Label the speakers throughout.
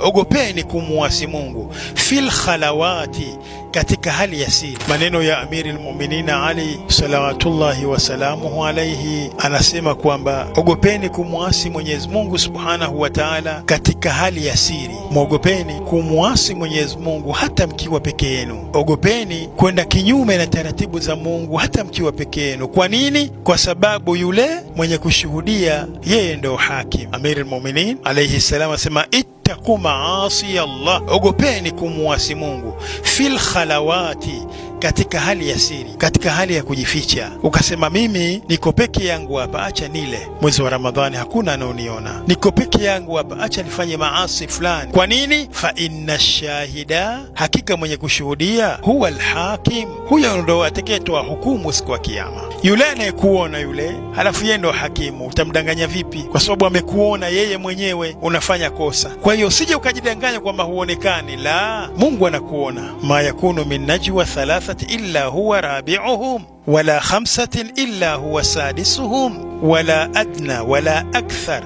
Speaker 1: Ogopeni kumuasi Mungu fil khalawati, katika hali ya siri. Maneno ya Amiri lmuminina Ali salawatullahi wasalamuhu alaihi, anasema kwamba ogopeni kumuasi Mwenyezi Mungu subhanahu wa taala katika hali ya siri. Mwogopeni kumuasi Mwenyezi Mungu hata mkiwa peke yenu. Ogopeni kwenda kinyume na taratibu za Mungu hata mkiwa peke yenu. Kwa nini? Kwa sababu yule mwenye kushuhudia yeye ndo hakim. Amiri lmuminin alaihi salam asema ittaqu maasi Allah, ogopeni kumuasi Mungu fil khalawati, katika hali ya siri, katika hali ya kujificha. Ukasema mimi niko peke yangu hapa, acha nile mwezi wa Ramadhani, hakuna anaoniona, niko peke yangu hapa, acha nifanye maasi fulani. Kwa nini? Fa inna shahida, hakika mwenye kushuhudia, huwa alhakim, huyo ndo atakayetoa hukumu siku ya Kiyama. Yule anayekuona yule, halafu yeye ndo hakimu, utamdanganya vipi? Kwa sababu amekuona yeye mwenyewe unafanya kosa. Kwa hiyo usije ukajidanganya kwamba huonekani, la, Mungu anakuona. Ma yakunu min najwa thalathati illa huwa rabiuhum wala khamsatin illa huwa sadisuhum wala adna wala akthar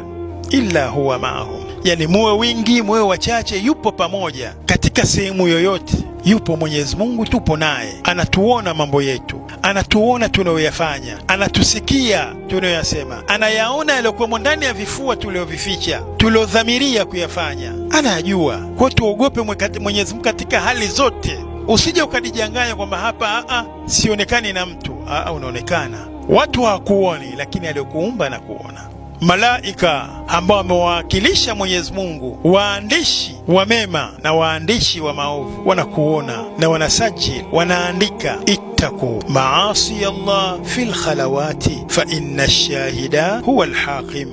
Speaker 1: illa huwa maahum. Yani muwe wingi muwe wachache, yupo pamoja katika sehemu yoyote, yupo Mwenyezi Mungu, tupo naye, anatuona mambo yetu, anatuona tunayoyafanya, anatusikia tunayoyasema, anayaona yaliyokuwemo ndani ya vifua tuliovificha, tuliodhamiria kuyafanya, anayajua. Kwa tuogope Mwenyezi Mungu katika hali zote. Usije ukadijanganya kwamba hapa sionekani na mtu. Unaonekana, watu hawakuoni, lakini aliyokuumba na kuona. Malaika ambao wamewakilisha Mwenyezi Mungu, waandishi wa mema na waandishi wa maovu, wanakuona na wanasajili, wanaandika. Ittaqu maasi Allah fil khalawati fa inna shahida huwa alhakim.